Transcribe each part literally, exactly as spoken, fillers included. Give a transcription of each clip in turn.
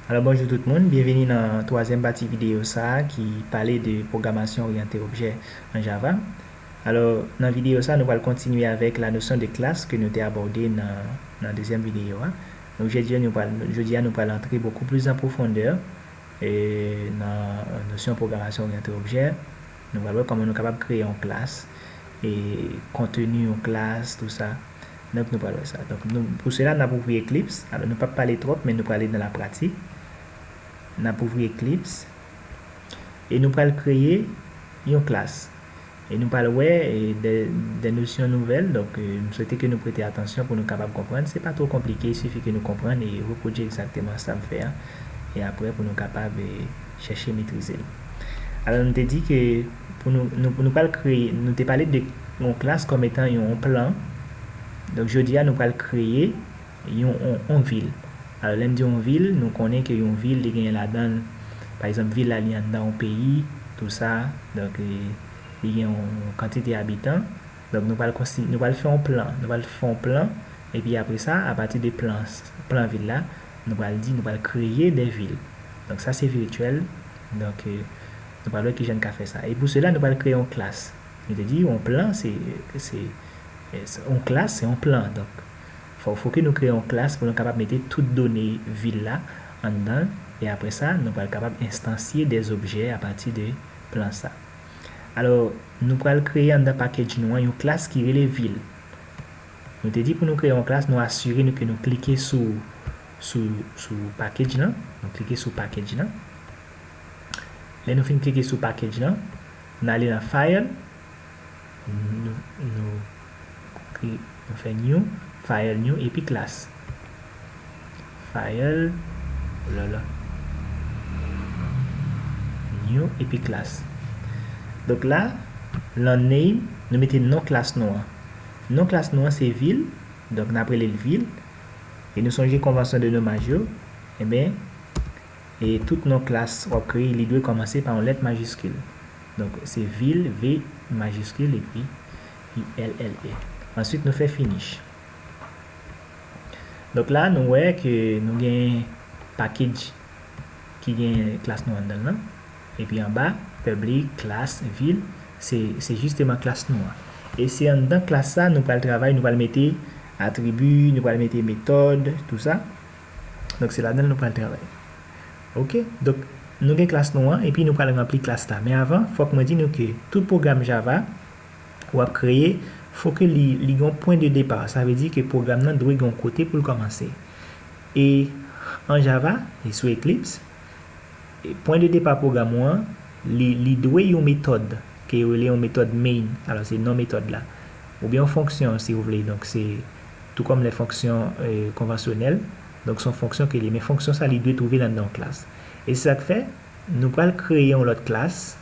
Alò, bonjou tout moun, byenvini nan twazyèm pati videyo sa a ki pale de pwogramasyon oryante objè an Java. Alò, nan videyo sa a, nou pral kontinye avèk la notion de classe ke nou te abòde nan, nan dezyèm videyo a. Donk, jodi a, nou pral, jodi a, nou pral antre beaucoup plus en profondeur, e, nan nosyon pwogramasyon oryante objè. Nou pral wè kòman nou kapab kreye yon klas, e konteni yon klas, tou sa. Donk, nou pral wè sa. Donk, nou, pou sela, n ap ouvri Eclipse. Alò, nou p ap pale twòp, men nou prale nan la pratik. N ap ouvri Eclipse. E nou pral kreye yon klas. E nou pral wè, e, de, de nosyon nouvèl. Donk, e, m swete ke nou prete atansyon pou nou kapab konprann. Se pa twò konplike, il sifi ke nou konprann e repwodui egzakteman sa m fè a. E apre, pou nou kapab, e, chèche metrize l. Alò, nou te di ke pou nou, nou, nou pral kreye, nou te pale de yon klas kòm etan yon plan. Donk, jodi a, nou pral kreye yon, yon, yon vil. Alò, lè m di yon vil, nou konnen ke yon vil, li genyen ladan l, pa egzanp, vil la, li anndan yon peyi, tou sa. Donk, e, li gen yon, yon kantite abitan. Donk, nou pral konsi-, nou pral fè yon plan. Nou pral fè yon plan, epi apre sa, apati de plan, plan vil la, nou pral di, nou pral kreye de vil. Donk, sa se virtyèl. Donk, e, nou pral wè kijan n ka fè sa. E pou sela, nou pral kreye yon klas. Nou te di, yon plan, se, se, e, se, yon klas, se yon plan. Donk, fò, fò ke nou kreye yon klas pou nou kapab mete tout done vil la anndan l. E apre sa, nou pral kapab enstansye de objè apati de plan sa. Alò, nou pral kreye anndan package nou an yon klas ki rele vil. Nou te di pou nou kreye yon klas, nou asire nou ke nou klike sou, sou, sou package lan. Nou klike sou package lan. Lè nou fin klike sou package lan, n ale nan File, nou, nou, kri-, nou fè New, File, New, epi Class. File, olala. New, epi Class. Donk la, lan name, nou mete non klas nou an. Non klas nou an se vil, donk n ap rele l vil. E nou sonje konvansyon de nonmaj yo, enben, e tout non klas w ap kreye, li dwe kòmanse pa yon lèt majiskil. Donk, se vil, V majiskil, epi I L L E. Answit, nou fè finish. Donk la, nou wè ke nou gen package ki gen klas nou anndan l lan. Epi anba, public, class, vil, se, se jisteman klas nou an. E se anndan klas sa, nou pral travay, nou pral mete atribi, nou pral mete metòd, tou sa. Donk, se ladan l nou pral travay. Oke? Donk, nou gen klas nou an, epi nou pral ranpli klas la. Men avan, fòk mwen di nou ke tout pwogram Java w ap kreye, fò ke li, li gen yon pwen de depa. Sa vle di ke pwogram nan dwe gen yon kote pou l kòmanse. E an Java, e sou Eclipse, e pwen de depa pwogram ou an, li, li dwe yon metòd ke yo rele yon metòd main. Alò, se non metòd la. Oubyen yon fonksyon, si w vle. Donk, se tou kòm lè fonksyon, e, konvansyonèl. Donk, se yon fonksyon ke li. Men fonksyon sa, li dwe twouve l anndan yon klas. E se sa k fè, nou pral kreye yon lòt klas.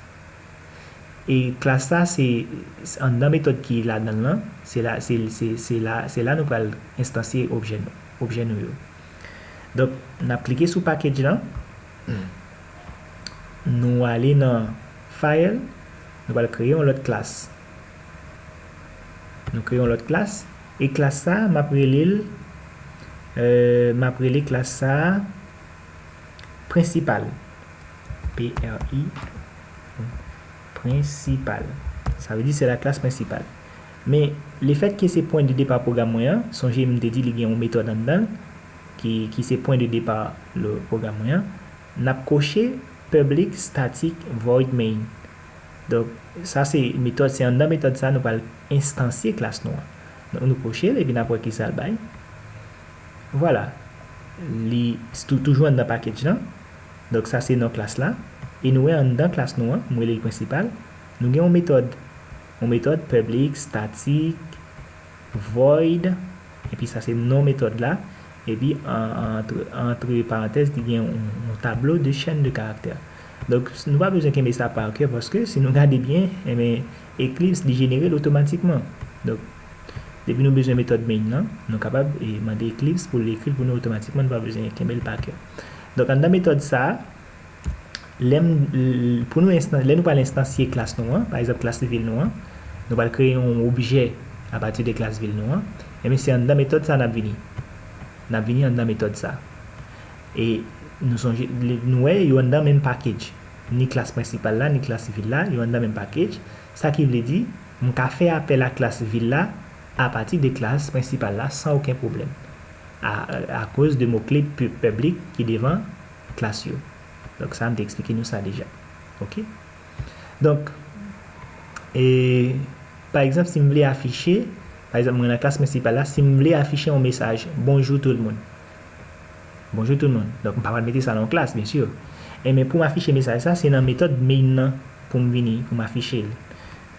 E klas sa, se, se anndan metòd ki ladan l lan, se la, se, se, se la, se la nou pral enstansye objè nou, objè nou yo. Donk, n ap klike sou package lan. Nou ale nan File, nou pral kreye yon lòt klas. Nou kreye yon lòt klas. E klas sa, m ap rele l, e, m ap rele klas sa Principal. P R I, Principal. Sa vle di se la klas prensipal. Men, lefètke se pwen de depa pwogram mwen an, sonje m te di li gen yon metòd anndan l, ki, ki se pwen de depa le pwogram mwen an, n ap koche public static void main. Donk, sa se metòd, se anndan metòd sa nou pral enstansye klas nou an. Donk, nou koche l, epi n ap wè kisa l bay. Vwala. Li tou-, toujou anndan package lan. Donk, sa se non klas la. E nou wè anndan klas nou an, m rele l prensipal, nou gen yon metòd. Yon metòd public, static, void, epi sa se non metòd la. Epi, an, an, antre, antre parantèz, li gen yon, yon tablo de chaîne de caractères. Donk, nou pa bezwen kenbe sa pa kè, paske si nou gade byen, enben, Eclipse, li jenere l otomatikman. Donk, depi nou bezwen metòd main nan, nou kapab, e, mande Eclipse pou l ekri l pou nou otomatikman, nou pa bezwen kenbe l pa kè. Donk, anndan metòd sa a, lè m, l-, pou nou enstan-, lè nou pral enstansye klas nou an, pa egzanp, klas vil nou an, nou pral kreye yon objè apati de klas vil nou an, enben, se anndan metòd sa n ap vini. N ap vini anndan metòd sa. E Nou sonje, nou wè yo anndan menm package. Ni klas prensipal la, ni klas vil la, yo anndan menm package. Sa ki vle di, m ka fè apèl a klas vil la apati de klas prensipal la san okenn pwoblèm. A, akoz de mo kle pu-, public ki devan klas yo. Donk sa, m te eksplike nou sa deja. Oke? Donk, e, pa egzanp, si m vle afiche, pa egzanp, mwen nan klas prensipal la, si m vle afiche yon mesaj, "Bonjou tout moun." Bonjou tout moun. Donk, m pa pral mete sa nan yon klas, byen si. Enben, pou m afiche mesaj sa, se nan metòd main nan pou m vini, pou m afiche l.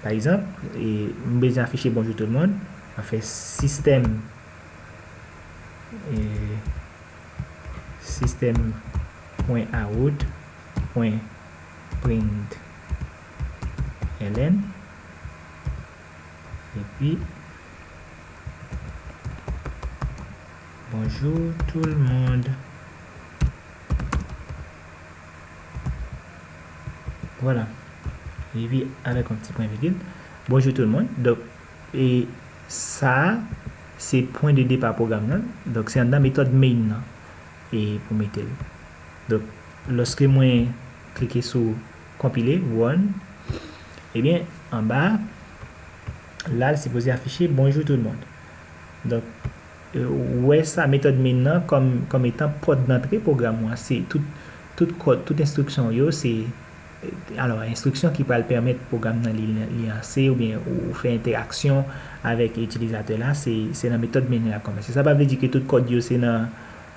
Pa egzanp, e, m bezwen afiche "Bonjou tout moun." M ap fè sistèm, e, sistèm pwen out pwen println. Epi, "Bonjou tout moun." Vwala. Epi avèk yon ti pwen vigil. "Bonjou tout moun." Donk, e sa a, se pwen de depa pwogram nan. Donk, se anndan metòd main nan e pou mete l. Donk, lòske mwen klike sou konpile, run, ebyen, anba a, la, l sipoze afiche "Bonjou tout moun." Donk, e, ou wè sa, metòd main nan kòm, kòm etan pòt dantre pwogram ou an. Se tout, tout kòd, tout enstriksyon yo, se, e, alò, enstriksyon ki pral pèmèt pwogram nan li, li lanse oubyen ou, ou fè entèraksyon avèk itilizatè la, se, se nan metòd main nan l ap kòmanse. Sa pa vle di ke tout kòd yo se nan,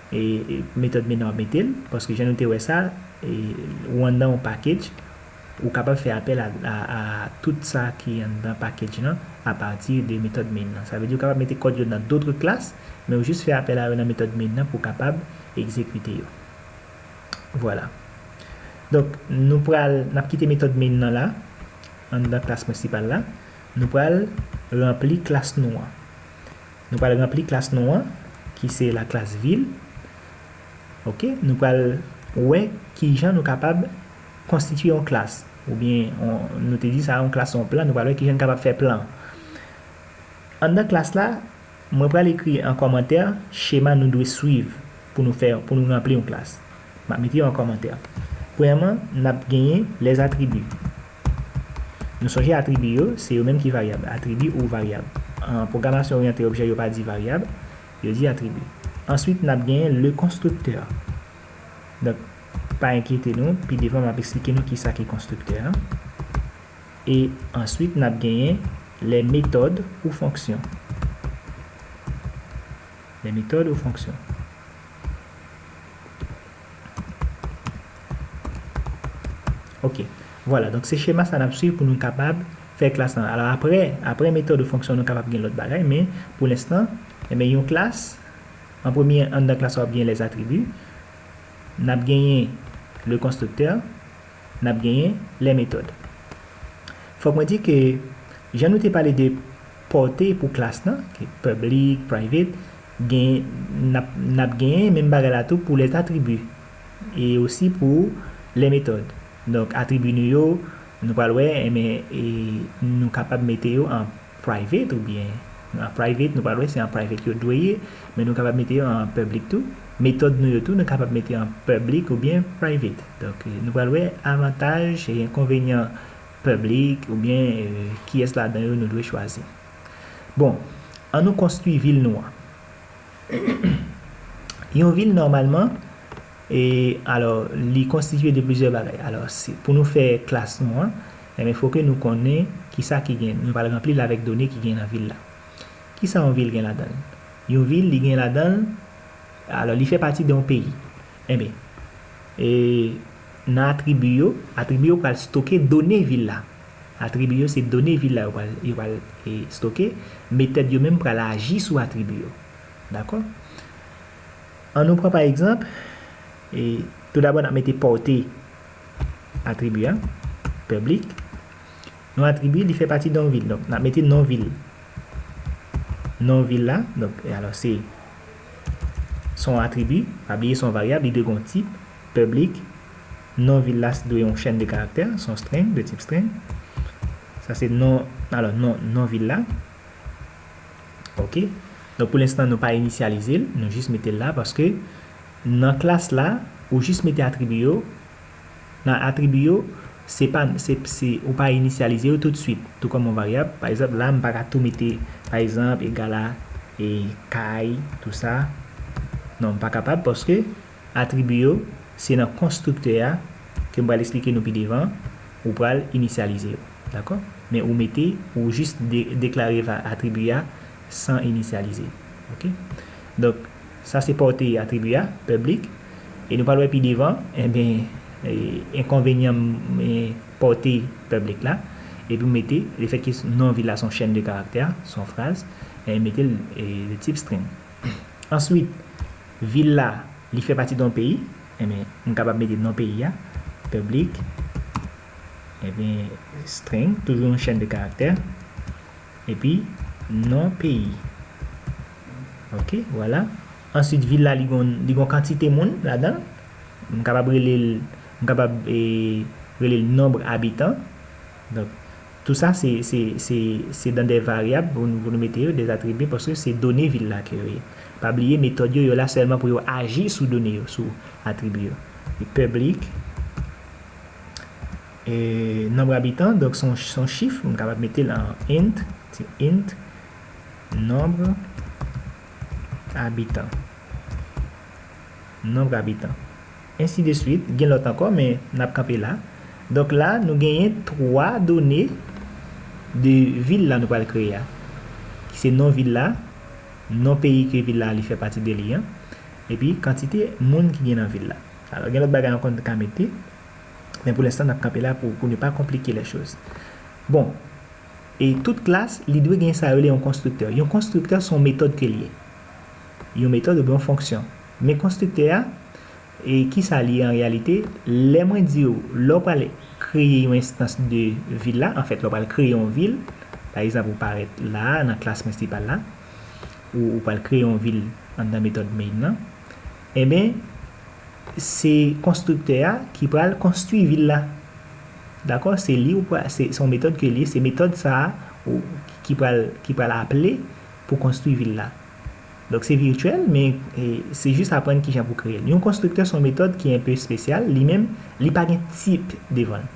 e, e, metòd main nan w ap mete l, paske jan nou te wè sa, e, ou anndan yon package, ou kapab fè apèl a, a, a tout sa ki anndan package lan apati de metòd main nan. Sa vle di ou kapab mete kòd yo nan dòt klas, men ou jis fè apèl a yo nan metòd main nan pou w kapab egzekite yo. Vwala. Donk, nou pral, n ap kite metòd main nan la, anndan klas prensipal la. Nou pral ranpli klas nou an. Nou pral ranpli klas nou an, ki se la klas vil. Oke, nou pral wè kijan nou kapab konstitye yon klas. Oubyen, on, nou te di sa, yon klas se yon plan, nou pral wè kijan nou kapab fè plan. Anndan klas la, mwen pral ekri an kòmantè chema nou dwe swiv pou nou fè, pou nou ranpli yon klas. M ap mete yo an kòmantè. Premyèman, n ap genyen les attributs. Nou sonje atribi yo, se yo menm ki varyab. Atribi ou varyab. An pwogramasyon oryante objè, yo pa di varyab, yo di atribi. Answit, n ap genyen le constructeur. Donk, pa enkyete nou, pi devan m ap eksplike nou kisa ki konstriktè a. E answit, n ap genyen les méthodes ou fonctions. Les méthodes ou fonctions. Ok. Vwala. Donk, se chema sa n ap swiv pou nou kapab fè klas lan. Alò, apre, apre metòd ou fonksyon, nou kapab gen lòt bagay, men pou lenstan, enben, yon klas, an premye, anndan klas la, w ap gen les attributs. N ap genyen le constructeur, n ap genyen les méthodes. Fòk mwen di ke jan nou te pale de pòte pou klas lan, ke public, private, gen, n ap, n ap genyen menm bagay la tou pou les attributs e osi pou les méthodes. Donk, atribi nou yo, nou pral wè, enben, e nou kapab mete yo an private oubyen an private, nou pral wè se an private yo dwe ye, men nou kapab mete yo an public tou. Metòd nou yo tou, nou kapab mete yo an public oubyen private. Donk, nou pral wè avantaj e enkonvenyan public oubyen, e, kiyès ladan yo nou dwe chwazi. Bon, ann nou konstwi vil nou an. Yon vil, nòmalman, e, alò, li konstitye de plizyè bagay. Alò, si, pou nou fè klas nou an, enben, fòk nou konnen kisa ki gen, nou pral ranpli l avèk done ki gen nan vil la. Kisa yon vil gen ladan l? Yon vil, li gen ladan l, alò, li fè pati de yon peyi. Enben, e, nan atribi yo, atribi yo pral stoke done vil la. Atribi yo se done vil la yo pral, yo pral, e, stoke. Metòd yo menm pral aji sou atribi yo. Dakò? Ann nou pran pa egzanp, e, toudabò n ap mete pòte atribi a, public. Yon atribi, li fè pati de yon vil. Donk, n ap mete non vil. Non vil la, donk, e alò, se, se yon atribi, pa bliye se yon varyab, li dwe gen yon tip, public. Non vil la, se dwe yon chèn de karaktè, se yon string, de tip string. Sa se non, alò, non, non vil la. Ok. Donk, pou lenstan, nou pa inisyalize l, nou jis mete l la paske nan klas la, ou jis mete atribi yo. Nan atribi yo, se pa, se, se, ou pa inisyalize yo toutswit, tou kòm yon varyab. Pa egzanp, la, m pa ka tou mete, pa egzanp, egal a, e, kay, tou sa. Non, m pa kapab, paske atribi yo, se nan konstriktè a, ke m pral eksplike nou pi devan, ou pral inisyalize yo. Dakò? Men ou mete, ou jis de-, deklare va-, atribi a san inisyalize. Oke? Donk, sa se pòte atribi a, public. E nou pral wè pi devan, enben, e, enkonvenyan, e, pòte public la. Epi w mete, lefètke non vil la se yon chèn de karaktè, se yon fraz, e mete l, e, de tip string. Answit, vil la, li fè pati de yon peyi, enben, m kapab mete non peyi a, public, enben, string, toujou yon chèn de karaktè, epi non peyi. Oke, vwala. Answit, vil la, li gon, li gon kantite moun ladan l. M kapab rele l, m kapab, e, rele l nombre habitant. Donk, tou sa, se, se, se, se dan de varyab pou nou, pou nou mete yo, de atribi, paske se done vil la ke yo ye. Pa bliye, metòd yo, yo la sèlman pou yo aji sou done yo, sou atribi yo. E public, e, nombre habitant, donk se yon, se yon chif, m kapab mete l an int, se int, nombre habitant. Nombre habitant. Ensi de swit, gen lòt ankò, men n ap kanpe la. Donk la, nou genyen twa done de vil la nou pral kreye a, ki se non vil la, non peyi ke vil la li fè pati de li an, epi kantite moun ki gen nan vil la. Alò, gen lòt bagay ankò nou ka mete, men pou lenstan, n ap kanpe la pou, pou ne pa konplike les choses. Bon, e tout klas, li dwe gen sa yo rele yon konstriktè. Yon konstriktè, se yon metòd ke l ye. Yon metòd oubyen yon fonksyon. Men konstriktè a, e kisa li ye an reyalite? Lè mwen di w, lè w pral kreye yon enstans de vil la, anfèt, lè w pral kreye yon vil, pa egzanp, ou parèt la, nan klas prensipal la, ou, ou pral kreye yon vil anndan metòd main nan, enben, se konstriktè a ki pral konstwi vil la. Dakò? Se li ou pral, se, se yon metòd ke li ye, se metòd sa a ou, ki pral, ki pral aple pou konstwi vil la. Donk, se vityèl, men, e, se jis aprann kijan pou kreye l. Yon konstriktè se yon metòd ki enpe espesyal, li menm, li pa gen tip devan l.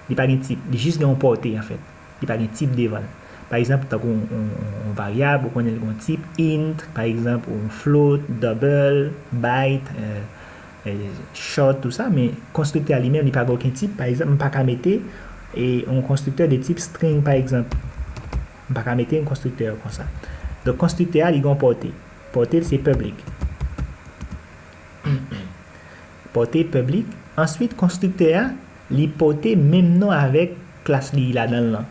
Li pa gen tip, li jis gen yon pòte, anfèt. Li pa gen tip devan l. Pa egzanp, tankou yon, yon, yon, yon varyab, ou konnen l gen yon tip int, pa egzanp, yon float, double, byte, e, e, short, tou sa, men konstriktè a li menm, li pa gen okenn tip. Pa egzanp, m pa ka mete, e, yon konstriktè de tip string, pa egzanp. M pa ka mete yon konstriktè konsa. Donk, konstriktè a, li gen yon pòte. Pòte l se public. Pòte public. Answit, konstriktè a, li pòte menm non avèk klas li ladan l lan.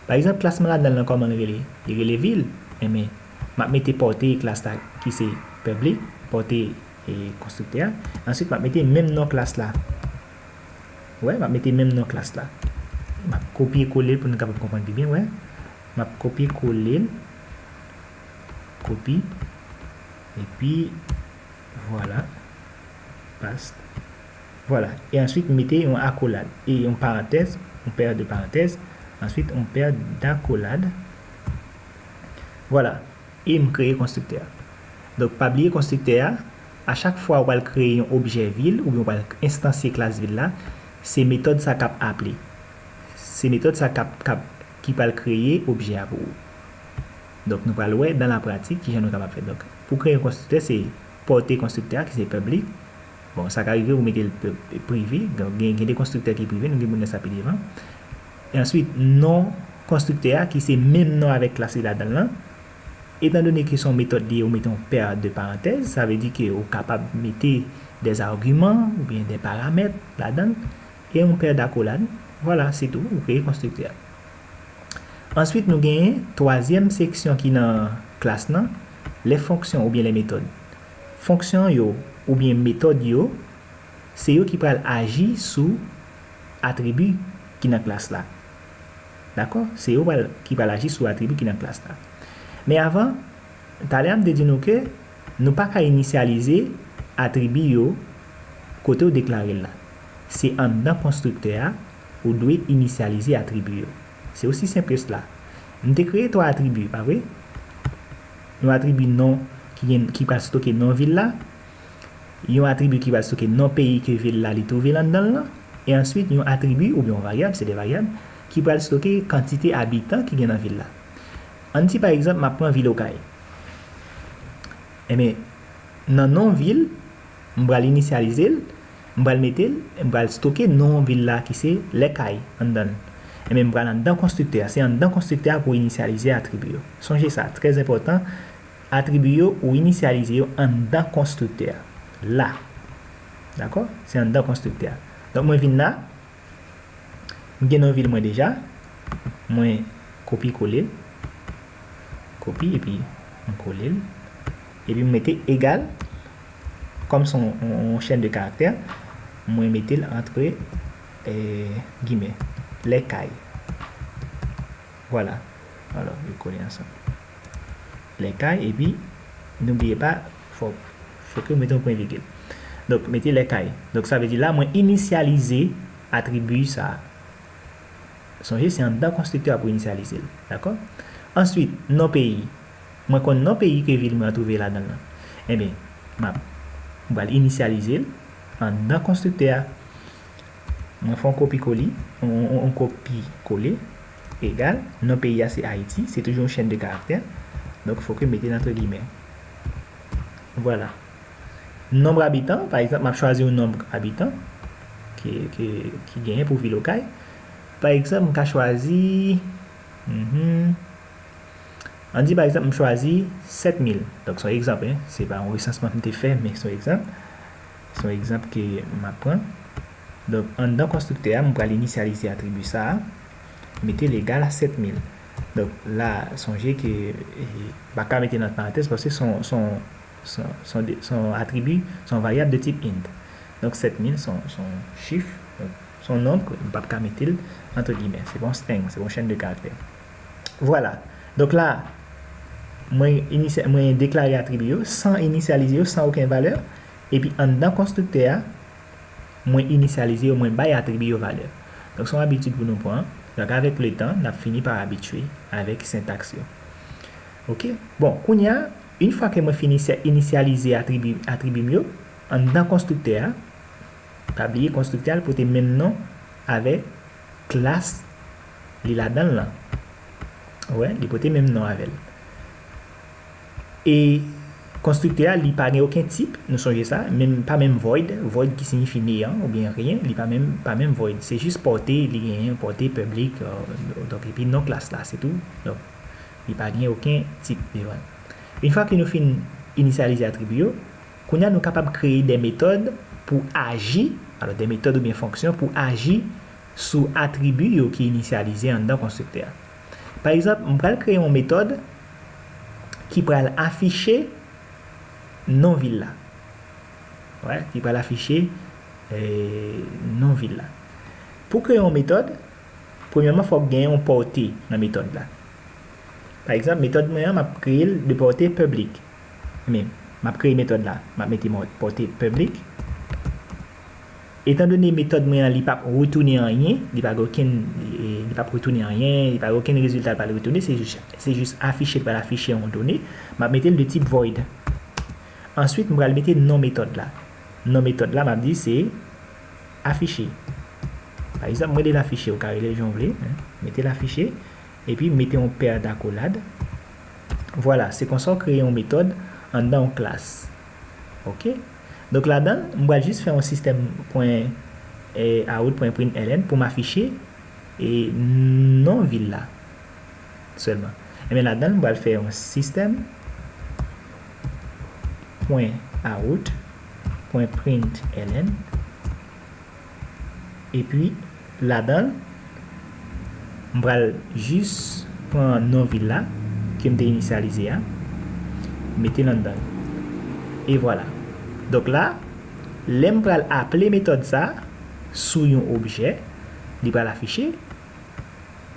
Pa egzanp, klas mwen ladan l lan, kòman l rele? Li rele vil. Enben, m ap mete pòte klas la ki se public, pòte, e, konstriktè a. Answit, m ap mete menm non klas la. Wè, m ap mete menm non klas la. M ap kopye kole l pou nou kapab konprann pi byen, wè. M ap kopye kole l. Kopi. Epi, vwala. Paste. Vwala. E answit, m mete yon akolad. E yon parantèz, yon pè de parantèz. Answit, yon pè dakolad. Vwala. E m kreye konstriktè a. Donk, pa bliye konstriktè a, a chak fwa ou pral kreye yon objè vil, oubyen ou pral enstansye klas vil la, se metòd sa k ap aple. Se metòd sa k ap, k ap, ki pral kreye objè a pou ou. Donk, nou pral wè dan la pratik kijan nou kapab fè. Donk, pou kreye yon konstriktè, se pòte konstriktè a, ki se public. Bon, sa ka rive ou mete l pe-, prive. Donk, gen, gen de konstriktè ki prive, nou gen pou n wè sa pi devan. E answit, non konstriktè a, ki se menm non avèk klas li ladan l lan. Etandone ke se yon metòd li ye, ou mete yon pè de parantèz, sa vle di ke ou kapab mete des arguments oubyen des paramètres ladan l, e yon pè dakolad. Vwala, se tou, ou kreye konstriktè a. Answit, nou genyen twazyèm seksyon ki nan klas lan, les fonctions oubyen les méthodes. Fonksyon yo oubyen metòd yo, se yo ki pral aji sou atribi ki nan klas la. Dakò? Se yo pral, ki pral aji sou atribi ki nan klas la. Men avan, talè a m te di nou ke nou pa ka inisyalize atribi yo kote w deklare l la. Se anndan konstriktè a ou dwe inisyalize atribi yo. Se osi senp ke sela. M te kreye twa atribi, pa vre? Yon atribi non ki gen, ki pral stoke non vil la. yon atribi ki pral stoke non peyi ke vil la li twouve l anndan l lan, e answit yon atribi oubyen yon varyab, se de varyab, ki pral stoke kantite abitan ki gen nan vil la. Ann di pa egzanp, m ap pran vil Okay. Ebyen, nan non vil, m pral inisyalize l, m pral mete l, m pral stoke non vil la ki se Lèkay anndan l. Ebyen, m pral anndan konstriktè a. Se anndan konstriktè a pou w inisyalize atribi yo. Sonje sa, trè enpòtan, atribi yo ou inisyalize yo anndan konstriktè a. La. Dakò? Se anndan konstriktè a. Donk, mwen vin la, m gen non vil mwen deja, mwen kopi kole l, kopi epi m kole l, epi m mete egal, kòm se yon, yon, yon chèn de karaktè, mwen mete l antre, eh, gimè, Lèkay. Vwala. Alò, yo kole ansanm. Lèkay, epi, n'oubliez pas, fò, fò ke w mete yon pwen vigil. Donk, mete Lèkay. Donk, sa vle di la, mwen inisyalize atribi sa a. Sonje, se anndan konstriktè a pou inisyalize l. Dakò? Answit, non peyi. Mwen konn non peyi ke vil mwen an twouve ladan l lan. Ebyen, m ap, m pral inisyalize l anndan konstriktè a. Mwen fè yon kopi koli, yon, yon, yon kopi kole, egal, non peyi a se Ayiti, se toujou yon chèn de karaktè. Donk, fò ke m mete l antre gimè. Vwala. Nonb abitan, pa egzanp, m ap chwazi yon nonb abitan ki, ki, ki genyen pou vil Okay. Pa egzanp, m ka chwazi, mhm, ann di, pa egzanp, m chwazi sèt mil. Donk, se yon egzanp, en. Se pa yon resansman m te fè, men se yon egzanp. Se yon egzanp ke m ap pran. Donk, anndan konstriktè a, m pral inisyalize atribi sa a, mete l egal a sèt mil. Donk, la, sonje ke, eh, m pa ka mete l ant parantèz paske se yon, se yon, se yon, se yon de, se yon atribi, se yon varyab de tip int. Donk, sèt mil se yon, se yon chif, donk, se yon nonb, m p ap ka mete l antre gimè. Se pa yon string, se pa yon chèn de karaktè. Vwala. Donk la, mwen inisya-, mwen deklare atribi yo san inisyalize yo, san okenn valè. Epi anndan konstriktè a, mwen inisyalize yo, mwen bay atribi yo valè. Donk, se yon abitid pou nou pran. Donk, avèk letan, n ap fini pa abitye avèk sentaks yo. Oke? Bon, kounye a, yon fwa ke mwen fini sè-, inisyalize atribi, atribi m yo, anndan konstriktè a, pa bliye konstriktè a, li pote menm non avèk klas li ladan l lan. Ou wè, li pote menm non avè l. E konstriktè a, li pa gen okenn tip, nou sonje sa, menm, pa menm void, void ki siyifi neyan oubyen rien, li pa menm, pa menm void. Se jis pòte li genyen, pòte public, euh, donk, epi non klas la, se tou. Donk, li pa gen okenn tip devan l. Yon fwa ke nou fin inisyalize atribi yo, kounye a nou kapab kreye de metòd pou aji, alò de metòd oubyen fonksyon pou aji sou atribi yo ki inisyalize anndan konstriktè a. Pa egzanp, m pral kreye yon metòd ki pral afiche non vil la. Wè, ki pral afiche, eh, non vil la. Pou kreye yon metòd, premyèman, fòk gen yon pòte nan metòd la. Pa egzanp, metòd mwen an, m ap kreye l de pòte public. Men, m ap kreye metòd la, m ap mete mò-, pòte public. Etandone metòd mwen an, li p ap retounen anyen, li pa gen okenn, eh, li p ap retounen anyen, li pa gen okenn rezilta l pral retounen, se jis, se jis afiche, l pral afiche yon done, m ap mete l de tip void. Answit, m pral mete non metòd la. Non metòd la, m ap di se afiche. Pa egzanp, mwen rele l afiche, ou ka rele l jan w vle, en. Mete l afiche, epi mete yon pè dakolad. Vwala, se konsa w kreye yon metòd anndan yon klas. Oke? Donk, ladan l, m pral jis fè yon sistèm pwen, eh, out pwen println pou m afiche, eh, non vil la sèlman. Ebyen, ladan l, m pral fè yon sistèm pwen out pwen println. Epi, ladan l, m pral jis pran non vil la ke m te inisyalize a, mete l anndan l. E vwala. Donk la, lè m pral aple metòd sa a sou yon objè, li pral afiche,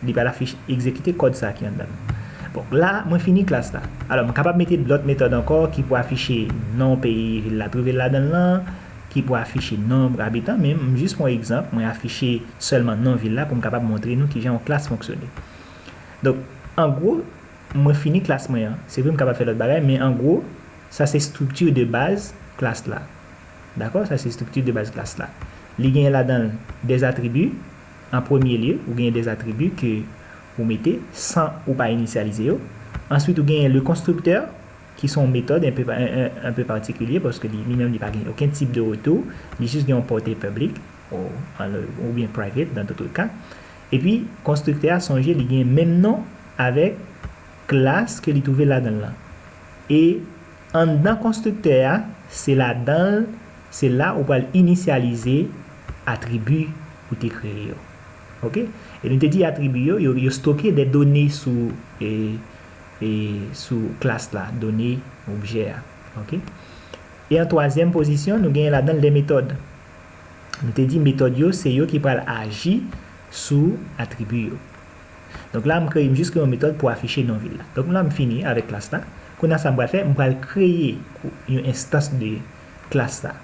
li pral afiche, egzekite kòd sa a ki anndan l. Bon, la, mwen fini klas la. Alò, m kapab mete lòt metòd ankò ki pou afiche non peyi vil la twouve l ladan l lan, ki pou afiche nonb abitan, men m jis pran egzanp, mwen afiche sèlman non vil la pou m kapab montre nou kijan yon klas fonksyone. Donk, an gwo, mwen fini klas mwen an. Se vre m kapab fè lòt bagay, men an gwo, sa se estrikti de baz klas la. Dakò? Sa se estrikti de baz klas la. Li genyen ladan l des attributs. An premye lye, ou genyen des attributs ke ou mete san ou pa inisyalize yo. Answit, ou genyen le constructeur, ki se yon metòd un peu, un, un, un peu patikilye, paske li, li menm, li pa gen okenn tip de retou, li jis gen yon pòte public, ou, oubyen private, dans d'autres cas. Epi, konstriktè a, sonje, li gen menm non avèk klas ke li twouve ladan l lan. E anndan konstriktè a, se ladan l, se la ou pral inisyalize atribi ou te kreye yo. Oke? E nou te di atribi yo, yo, yo stoke de done sou, e, e, sou klas la, done objè a. Oke? E an twazyèm pozisyon, nou genyen ladan l de metòd. Nou te di metòd yo, se yo ki pral aji sou atribi yo. Donk la, m kreye, m jis kreye yon metòd pou afiche non vil la. Donk la, m fini avèk klas la. Kounye a sa m pral fè, m pral kreye yon enstans de klas la.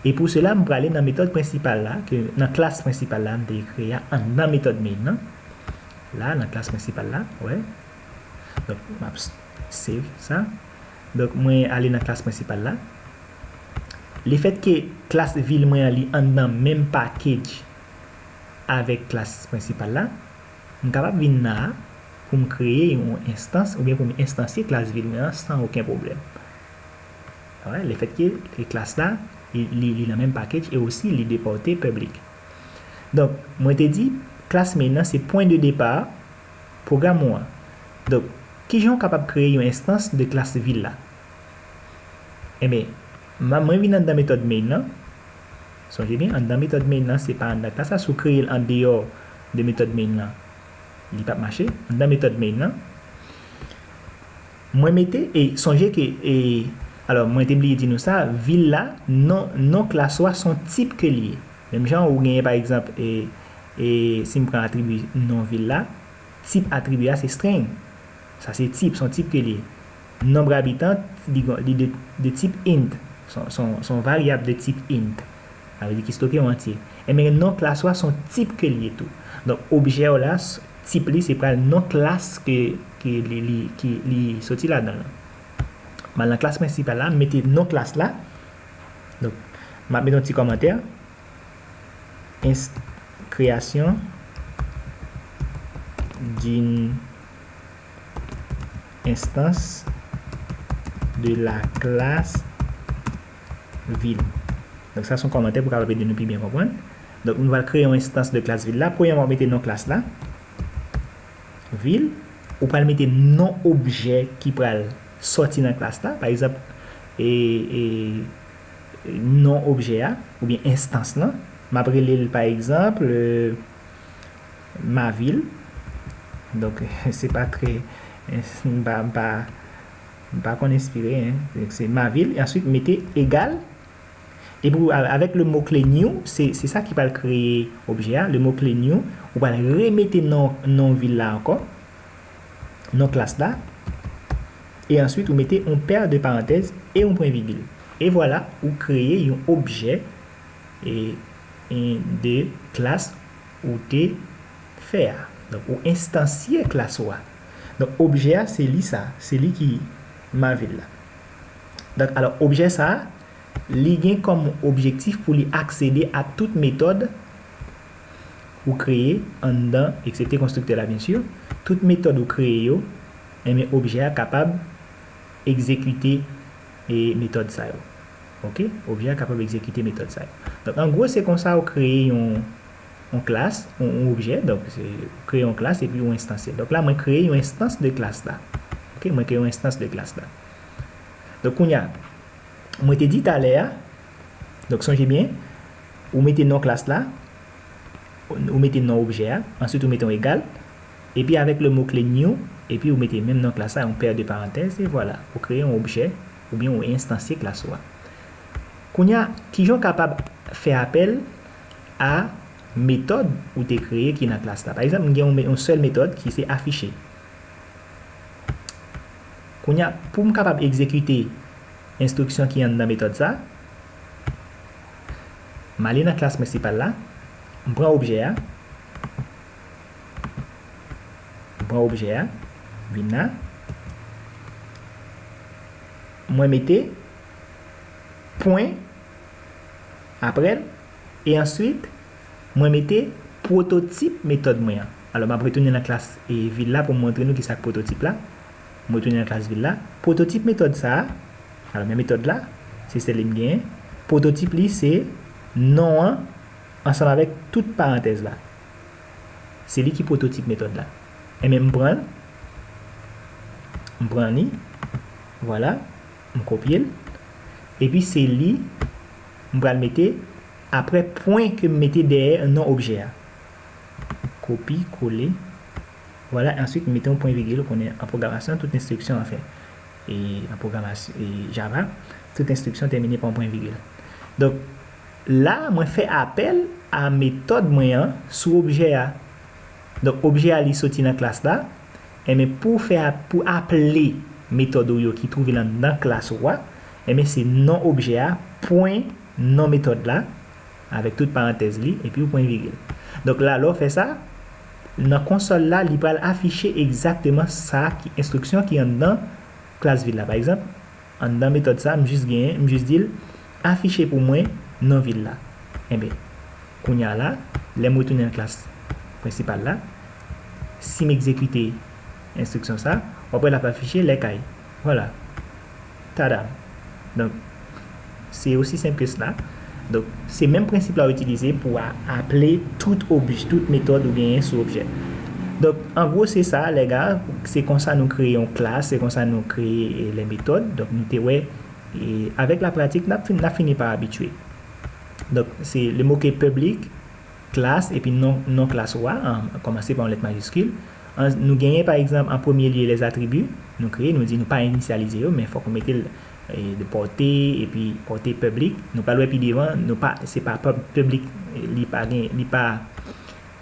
E pou sela, m prale nan metòd prensipal la, ke nan klas prensipal la, m te kreye a anndan metòd main nan. La, nan klas prensipal la, wè. Donk, m ap s-, save sa. Donk, mwen ale nan klas prensipal la. Lefètke klas vil mwen an li anndan menm package avèk klas prensipal la, m kapab vin la a pou m kreye yon enstans oubyen pou m enstansye klas vil mwen an san okenn pwoblèm. Alright, lefètke klas la, li, li, li nan menm package e osi li de pòte public. Donk, mwen te di, klas main nan se pwen de depa pwogram ou an. Donk, kijan w kapab kreye yon enstans de klas vil la? Enben, m a, mwen vin anndan metòd main nan. Sonje byen, anndan metòd main nan, se pa anndan klas la. Si w kreye l andeyò de metòd main nan, li p ap mache. Anndan metòd main nan, mwen mete, e sonje ke, e, alò, mwen te bliye di nou sa, vil la, non, non klas ou a, se yon tip ke li ye. Menm jan ou genyen, pa egzanp, e, e, si m pran atribi non vil la, tip atribi a se string. Sa se tip, se yon tip ke li ye. Nonb abitan, li, li de, de tip int. Se yon, se yon, se yon varyab de tip int. Sa vle di ki stoke yon antye. Enben, non klas ou a se yon tip ke li ye tou. Donk, objè w la, s-, tip li, se pral non klas ke, ke li, li, ki li soti ladan l lan. M al nan klas prensipal la, m mete non klas la. Donk, m ap mete yon ti kòmantè. Inst-, création d'une instance de la classe ville. Donk, sa se yon kòmantè pou kapab ede nou pi byen konprann. Donk, nou pral kreye yon enstans de klas vil la. Premyèman, w mete non klas la. Vil. Ou pral mete non objè ki pral sòti nan klas la. Pa egzanp, e, e, non objè a, oubyen enstans lan. M ap rele l, pa egzanp, e, ma vil. Donk, se pa trè, m pa, m pa, m pa konn enspire, en. Donk, se ma vil. E answit, mete egal. Epi, a-, avèk le mo kle new, se, se sa ki pral kreye objè a. Le mo kle new, ou pral remete non, non vil la ankò. Non klas la, e answit ou mete yon pè de parantèz e yon pwen vigil. E vwala, ou kreye yon objè e, e de klas ou te fè a. Donk, ou enstansye klas ou a. Donk, objè a, se li sa, se li ki ma vil la. Donk, alò, objè sa a, li gen kòm objektif pou li aksede a tout metòd ou kreye anndan, eksepte konstriktè la, byen si, tout metòd ou kreye yo, enben, objè a kapab egzekite, e, metòd sa yo. Oke? Objè a kapab egzekite metòd sa yo. Donk, an gwo, se konsa ou kreye yon, yon klas, yon, yon objè. Donk, se, ou kreye yon klas epi ou enstansye l. Donk, la, mwen kreye yon enstans de klas la. Oke? Mwen kreye yon enstans de klas la. Donk, kounye a, mwen te di talè a, donk, sonje byen, ou mete non klas la, ou mete non objè a, answit ou mete yon egal, epi avèk le mo kle new, epi ou mete menm non klas la, yon pè de parantèz, e vwala, ou kreye yon objè, oubyen ou enstansye klas ou a. Kounye a, kijan w kapab fè apèl a metòd ou te kreye ki nan klas la? Pa egzanp, m gen yon me-, yon sèl metòd ki se afiche. Kounye a, pou m kapab egzekite enstriksyon ki anndan metòd sa, m ale nan klas prensipal la, m pran objè a, m pran objè a, vin la, mwen mete pwen apre l, e answit, mwen mete pwototip metòd mwen an. Alò, m ap retounen nan klas e vil la pou m montre nou kisa k pwototip la. M retounen nan klas vil la. Pwototip metòd sa a, alò, men metòd la, se sèl li m genyen. Pwototip li, se non an ansanm avèk tout parantèz la. Se li ki pwototip metòd la. Enben, m pran l. M pran li. Vwala. M kopye l. Epi, se li, m pral mete apre pwen ke m mete dèyè non objè a. Kopi, kole. Vwala, answit, m mete yon pwen vigil. Ou konnen an pwogramasyon, tout enstriksyon, anfen, e an pwogramasyon, e Java, tout enstriksyon tèmine pa yon pwen vigil. Donk, la, mwen fè apèl a metòd mwen an sou objè a. Donk, objè a, li soti nan klas la. Enben, pou fè a, pou aple metòd ou yo ki twouve l anndan klas ou a, enben, se non objè a, pwen non metòd la, avèk tout parantèz li, epi yon pwen vigil. Donk la, lè w fè sa, nan konsòl la, li pral afiche egzakteman sa ki, enstriksyon ki anndan klas vil la. Pa egzanp, anndan metòd sa, m jis genyen, m jis di l, afiche pou mwen non vil la. Enben, kounye a la, lè m retounen nan klas prensipal la, si m egzekite enstriksyon sa, w ap wè l ap afiche lè kay. Vwala. Tada! Donk, se osi senp ke sela. Donk, se menm prensip la w itilize pou a, aple tout obj, tout metòd ou genyen sou objè. Donk, an gwo, se sa, lèga, se konsa nou kreye yon klas, se konsa nou kreye, e, lè metòd. Donk, nou te wè, e, avèk la pratik, n ap fin, n ap fini pa abitye. Donk, se le mo ke public, klas, epi non, non klas ou a, an, kòmanse pa yon lèt majiskil. An, nou genyen, pa egzanp, an premye lye, les attributs, nou kreye, nou di nou pa inisyalize yo, men fòk ou mete l, e, de pòte, epi pòte public. Nou pral wè pi devan, nou pa, se pa pub-, public, e, li pa gen, li pa,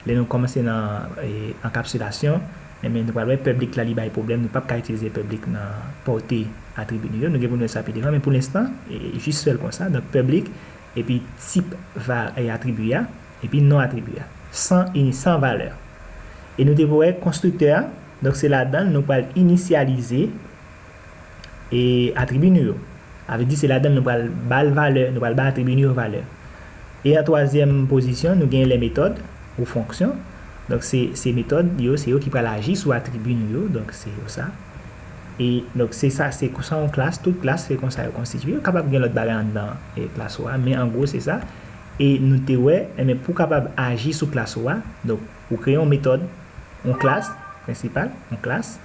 lè nou kòmanse nan, e, ankapsilasyon, enben, nou pral wè public la, li bay pwoblèm, nou p ap ka itilize public nan pòte atribi nou yo, nou gen pou nou wè sa pi devan, men pou lenstan, e, jis fè l konsa, donk public, epi tip va-, e, atribi a, epi non atribi a, san ini-, san valè. E nou te wè konstriktè a, donk se ladan l nou pral inisyalize, e, atribi nou yo. Sa vle di se ladan l nou pral ba l valè, nou pral ba atribi nou yo valè. E an twazyèm pozisyon, nou gen lè metòd ou fonksyon. Donk se, se metòd yo, se yo ki pral aji sou atribi nou yo, donk se yo sa. E donk se sa, se konsa yon klas, tout klas se konsa yo konstitye. Yo kapab gen lòt bagay anndan, e, klas ou a, men an gwo se sa. E nou te wè, enben, pou w kapab aji sou klas ou a, donk, ou kreye yon metòd, yon klas prensipal, yon klas.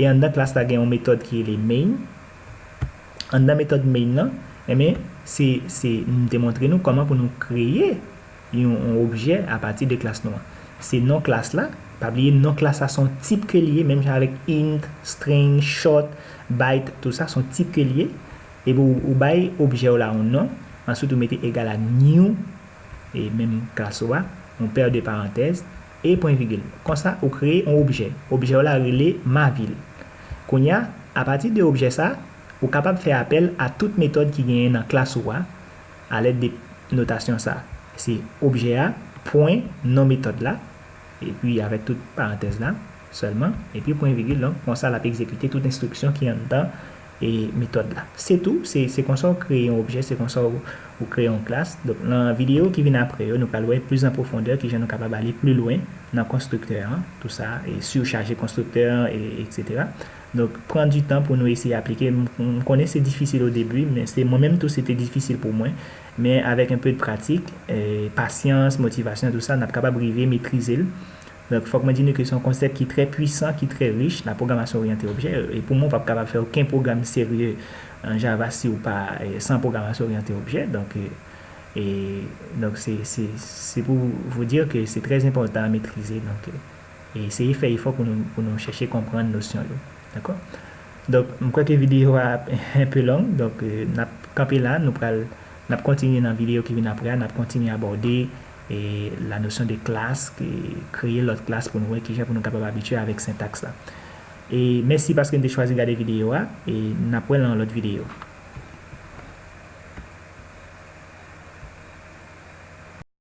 E anndan klas la gen yon metòd ki rele main. Anndan metòd main nan, enben, se, se, m te montre nou kòman pou nou kreye yon, yon objè apati de klas nou an. Se non klas la, pa bliye non klas la se yon tip ke li ye, menm jan avèk int, string, short, byte, tout sa se yon tip ke li ye. Epi ou, ou bay objè w la yon non, answit ou mete egal a new, e menm klas ou a, yon pè de parantèz, e pwen vigil. Konsa, ou kreye yon objè. Objè w la rele ma vil. Kounye a, apati de objè sa, ou kapab fè apèl a tout metòd ki genyen nan klas ou a, alèd de notasyon sa. Se objè a, pwen, non metòd la, epi avèk tout parantèz la sèlman, epi pwen vigil, donk, konsa l ap egzekite tout enstriksyon ki anndan, e, metòd la. Se tou, se, se konsa w kreye yon objè, se konsa w, w kreye yon klas. Donk, nan videyo ki vin apre yo, nou pral wè plis an pwofondè kijan nou kapab ale pli lwen nan konstriktè an, tou sa, e, surchaje konstriktè an, e, etsetera. Donk, pran du tan pou nou eseye aplike. M, m konnen se difisil o debi, men se mwen menm tou, se te difisil pou mwen. Men avèk un peu de pratik, e, pasyans, motivasyon, tou sa, n ap kapab rive metrize l. Donk, fòk mwen di nou ke se yon konsèp ki trè pwisan, ki trè rich, la pwogramasyon oryante objè. E pou mwen, ou p ap kapab fè okenn pwogram serye an Java si ou pa, e, san pwogramasyon oryante objè. Donk, e, e, donk, se, se, se pou vous dire que c'est très important à maîtriser. Donk, e, e eseye fè efò pou nou, pou nou chèche konprann nosyon yo. Dakò? Donk, m kwè ke videyo a un peu long. Donk, e, n ap kanpe la, nou pral, n ap kontinye nan videyo ki vin apre a, n ap kontinye abòde, e, la notion de classe, e, kreye lòt klas pou nou wè kijan pou nou kapab abitye avèk sentaks la. E mèsi paske n te chwazi gade videyo a, e n ap wè nan lòt videyo.